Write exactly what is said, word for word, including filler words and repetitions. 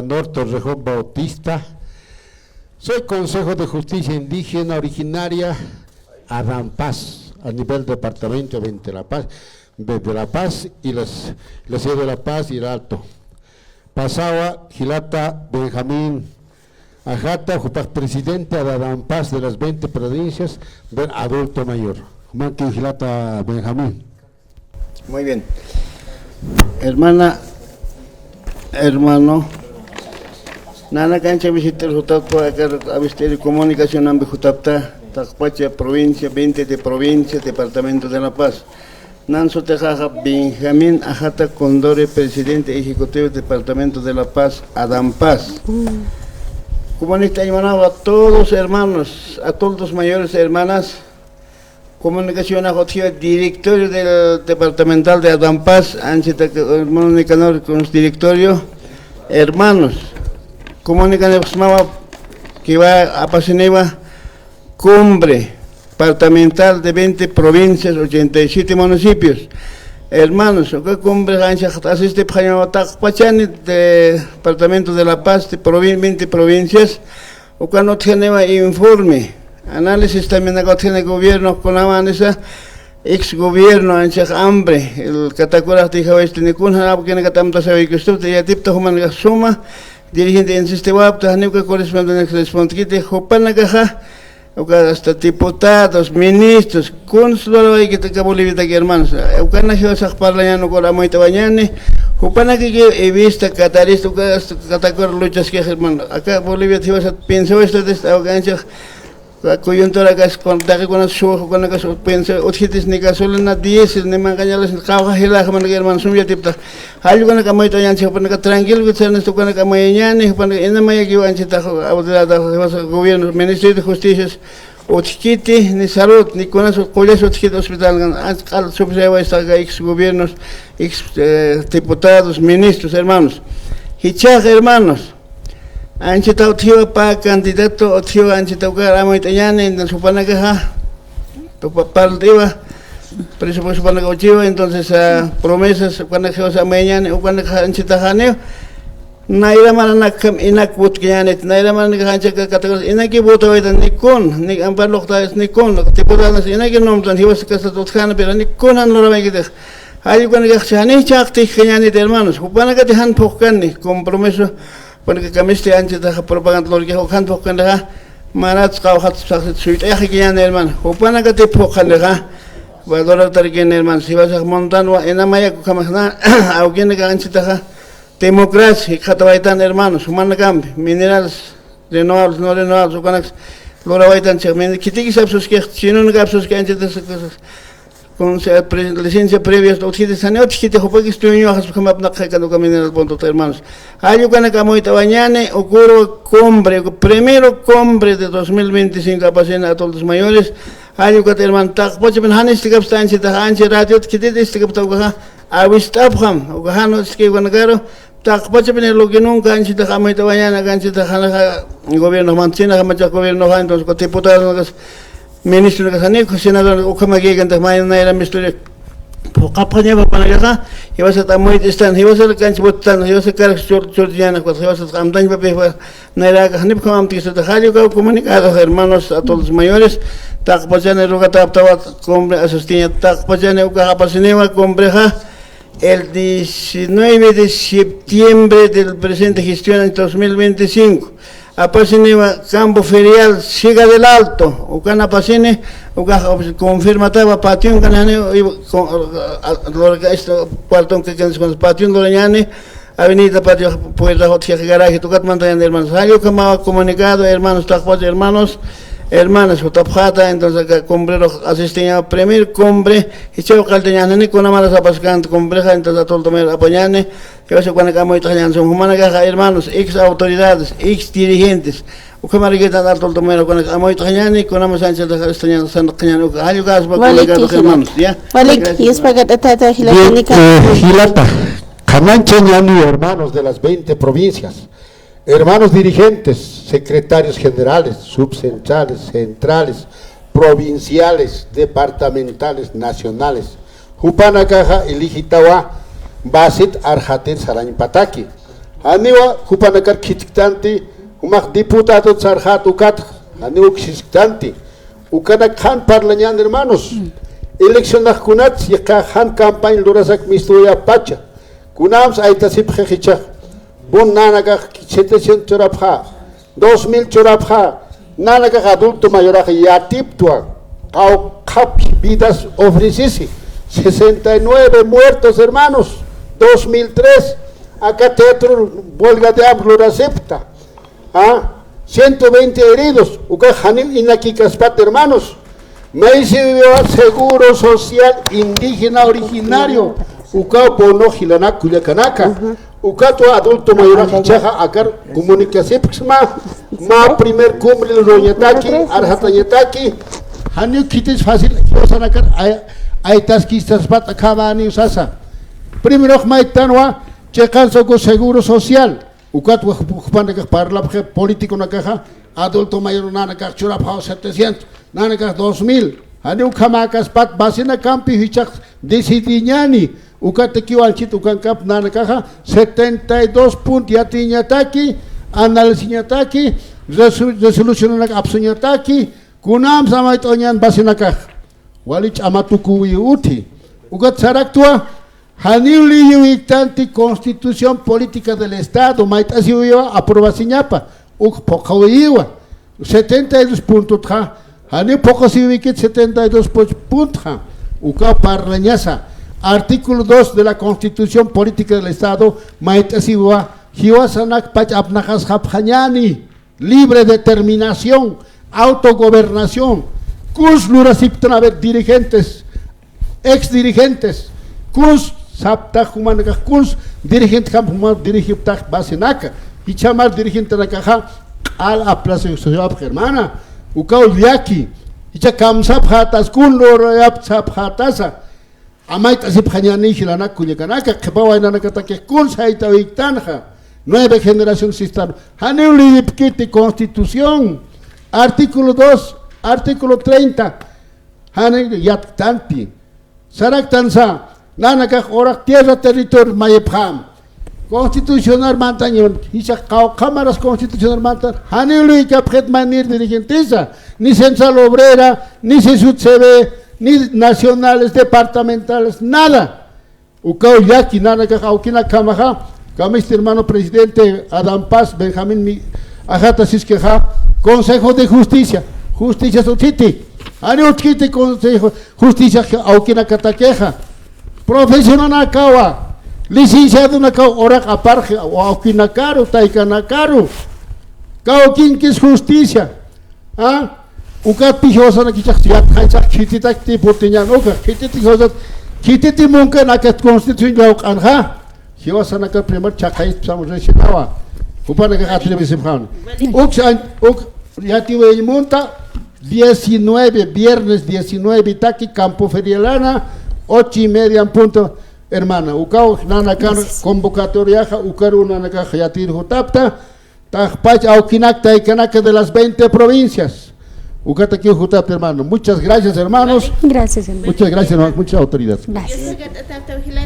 Norte Torrejón Bautista. Soy Consejo de Justicia Indígena originaria Adán Paz, a nivel departamento veinte La Paz, de, de La Paz y las, la ciudad de La Paz y el Alto. Pasawa jilata Benjamín Ajata, jupax presidente de Adán Paz de las veinte provincias del adulto mayor. Jumanki jilata Benjamín. Muy bien. Hermana, hermano, nana kancha visitar jutapta, acá a visitar comunicación ambi jutapta, taqpacha provincia, veinte de provincia, departamento de La Paz. Nan sutixaxa Benjamín Ajata Condore, presidente ejecutivo departamento de La Paz, Adán Paz. Comunicación a todos hermanos, adultos mayores, hermanas, comunicación a Jotgio, directorio del departamental de Adán Paz, anchita que hermano Nicanor con su directorio, hermanos, comunican que va a pasar cumbre departamental de veinte provincias, ochenta y siete municipios. Hermanos, uka cumbre ancha asistipxañawa taqpachani de departamento de La Paz, de provin-, veinte provincias, ukan utjaniwa informe, análisis también aka utjani gobierno kunamanisa, ex gobierno anchax hambre, el Catacora dijo este, ni kun jan abkina katamta sabe que usted ya tipta human suma, dirigente insiste wapta, ni uka correspondiente responde kiti, jupanakaxa, uka hasta diputados, ministros, kuns lurawaykita aka Boliviataki hermanos, ukana jiwasax parlañan, ukar amuyt'awañani, jupanakaki he vista, catarista, uka hasta Catacora luchaskix hermano, aka Bolivia jiwasat piensa ustedes, uka anchax, coyuntura kas, taqikunas suwa, ukanakas piensa, utjitis ni gasolina, diésel, ni manqañalas, qawxa jilaxmanaka hermano, sum yatipta. Jallkunak amuyt'añanchix, jupanaka tranquilo, gutsanista ukanak amuyañani, jupanaka inamayakiw anchitax, autoridad, gobierno, Ministerio de Justicias, utjkiti, ni salud, ni kunas qullas utjkiti hospital, ancha q'al sufriwaystaxa ex gobiernos, ex, eh, diputados, ministros, hermanos. Jichhax, hermanos, anchita utjiwa pä candidato, utjiwa anchita ukar amuyt'añani, entonces jupanakaxa, tupa parlt'iwa, presupuesto jupanaka uchiwa, entonces, ah, promesas, ukanak jiwasa amayañani, ukanak anchita janiw, nayra maranakjam inak butkañanit, nayra maranakax ancha Catacora, inaki butawaytan, ni kun, ni ampar luqtawaytan, ni kun, diputadas, inaki nombran, jiwasa kasta utjana, pero ni kun jan lurawaykitix. Jallkunak jani chaqtijkañanit, hermanos, jupanakati jan phuqkani, compromiso, Jupanaka kamisti anchitaxa propaganda lurkixa, ukan phuqkanixa, marat qawxat saqsit suyt'ayaxakiñäni, hermano. Jupanakati phuqkanixa, valorar tarkini, hermano. Jiwasax muntanwa, inamayak ukhamaxna, awkinaka anchitaxa, democracia, jikxatawaytan, hermanos. Jumanakampi, minerales, renovables, no renovables, ukanaks lurawaytan, chix, min-, khitikisap suskix, chinunakap suski anchitaxa, Con, eh, pre-, licencia previa, utjiti, sani utjiti, jupakis tuñuxas, ukhamapnaq, jakan uka mineral punto, hermanos. Jall ukanak amuyt'awañäni, uka urwa cumbre, uka primero cumbre de dos mil veinticinco apasina adultos mayores. Jall ukat, hermano, taqpachapin jan istikapsta anchitax, anchi radiot khitit istikapta ukaxa, awist'apxam, uka jan iski ukanakaru, Taqpachapini lo que nunca anchitax amuyt'awañäni, anchitax janaxa gobierno mantsina, jamachax gobiernoxa, entonces, diputadonakas, ministronakas, janiw senador, ukhamakïkantix, mayna nayra misturik phuqhapxañapa jupanakaxa, jiwasat amuyt'istan, jiwasat kanch buttan, jiwasat karak chur-, churchiñäni, jiwasat amtañpapi, jiwa-, nayrakax, janiw ukham amt'istan, jall ukaw comunicado, hermanos, adultos mayores, taqpachani rugataptawa, cumbre asistiña, taqpachani ukax apasiniwa, cumbrexa, El diecinueve de septiembre del presente gestión año dos mil veinticinco, apasiniwa campo ferial Siga del Alto, ukan apasini, ukax confirmatawa, pationkan jani, cuartonka, pationka lurañäni, avenida patio, puerta, utji, garaje, ukat mantañäni, hermanos. Jall ukhamawa comunicado, hermanos, taqpacha, hermanos, hermanas, jutapxäta, entonces, aka cumbrerux asistiña, primer cumbre, Jichhaw qalltañäni, kunamaras apaskänti cumbrexa, entonces, adulto mayor apañäni, jiwasa ukanak amuyt'añäni, sum jumanakaxa, hermanos, ex autoridades, ex dirigentes, ukhamarïkitan adulto mayor ukanak amuyt'añäni, kunamas anchitax asistiñäni, sanqañäni, uka, jall ukax, hermanos, ya. Waliki, gracias, hermano. Yuspaga tata, bien, jilata, eh, jilata, qhananchañäni, hermanos de las veinte provincias. Hermanos dirigentes, secretarios generales, subcentrales, centrales, provinciales, departamentales, nacionales. Jupanakaxa eligitawa basit arxatir sarañpataki. Janiwa jupanakar khitktanti, jumax diputado sarxat ukat, janiw ukshisktanti. Ukanak jan parlañan, hermanos. Eleccionax kunats, yaqha jan campaña lurasak mistuyapacha. Kunams aytasipxi jichhax. Bun nanakax setecientos churapxa, dos mil churapxa, nanakax adulto mayorax yatiptwa, qawqhap vidas ofrecisi, sesenta y nueve muertos, hermanos, dos mil tres, aka teatro Huelga de Hambre lurasipta, ¿ah? Ciento veinte heridos, ukax janiw inakikaspat, hermanos. Maysiwiwa seguro social indígena originario, uka bono jilanak kullakanaka. Ukatwa adulto mayorax jichhaxa akar comunicasipxsma, mä primer cumbre luñataki, arxatañataki, janiw khitis fácil, jiwasanakar ay-, aytaskistaspat akhama janiw sasa. Primerox maytanwa, chiqansa uka seguro social, ukat wa jup-, jupanakax parlapxi políticonakaxa, adulto mayor nanakax churapxaw setecientos, nanakax dos mil, janiw ukhamäkaspat basinakampi jichhax decidiñäni, ukatakiw anchhit ukankap nanakaxa setenta y dos punto yatiñataki, analisiñataki, resu-, resolucionanak apsuñataki, kunams amayt'añän basinakax. Wali ch'amatukuwi uthi. Ukat saraktwa, janiw liyïwiktanti Constitución Política del Estado, mayt'asiwiwa aprobasiñapa, uk phuqhawiwa, setenta y dos puntotxa, janiw phuqhasiwikit setenta y dos pu-, puntxa, uka parlañasa, artículo dos de la Constitución Política del Estado, mayt'asiwiwa, jiwasanak pach apnaqasxapxañäni, libre determinación, autogobernación, kuns lurasiptan, a ver, dirigentes, ex dirigentes, kuns saptax jumanakax, kuns dirigentekam jumaw dirigiptax basinaka, jichhamar dirigentenakaxa q'al aplasiwsayapx, hermana, ukaw llaki, jichha kamsapxätas, kun lurayapxätasa, amayt'asipxañäni jilanak kullakanaka, qhipa waynanakatakix kuns saytawiktanxa, nueve generación sistan, janiw liyipkiti Constitución, artículo dos, artículo treinta, janiw yatktanti, saraktansa, nanakax urax tierra territorio mayipxäma. Constitucional mantañan, jichhax qawqha maras constitucional mantan, janiw luykapxit manir dirigentesa, ni Central Obrera, ni CESUTCB, ni nacionales, departamentales, nada. Ukaw llaki nanakax awkinakjamaxa, kamisti hermano presidente Adán Paz, Benjamín Mi-, ajata siskixa, Consejo de Justicia, justicia suthiti, janiw utjkiti Consejo Justicia awkinakatakixa. Profesionanakawa, licenciadonakaw uraq aparxi, awkinakaru, taykanakaru. Kawkinkis justicia. ¿Ah? Ukatpi jiwasanakichax yatxañchax khititakti purtiñan ukax, khititi jiwasat, khititi munkan akat constitución llawq'anxa. Jiwasanaka primer chhaqayipsam rechinawa. Jupanakax atrevisipxawan. Uk, uk, yatiway munta, diecinueve, viernes diecinueve taki, campo ferialana, ocho y media en punto, hermana. Ukaw nanakan convocatoriaxa, ukaru nanakax yatir jutapta, taqpach awkinak taykanaka de las veinte provincias. Ukatakiw jutapta, hermano. Muchas gracias, hermanos. Gracias, hermano. Muchas gracias, hermanos. Muchas autoridades. Gracias.